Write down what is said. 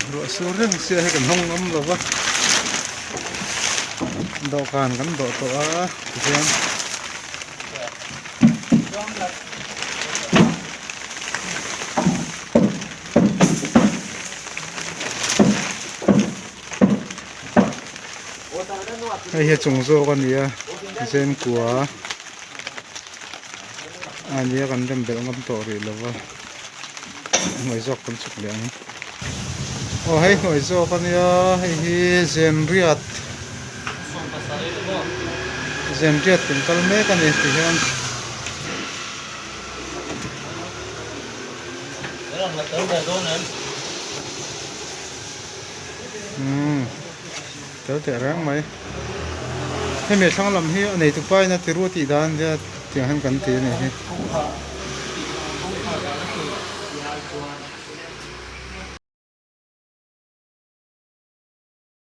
Ruah sur reng sia hi kan hawng ngam lo va dawhkan kan dawh tawh a tihian hei hi a chung zawk a ni a zen kua a nia kan rem belh ngam tawh rih lo va. Hnuai zawk kan chhuk leh ang. Aw hei hnuai zawk a nia hei hi Zenriat Zenriat kan kal mek a ni ti hian. Umm tel teh reng mai. Hemi thlang lam hi a neitu pa in a ti ruah tih dan a nia tiang hian kan ti a nih hi.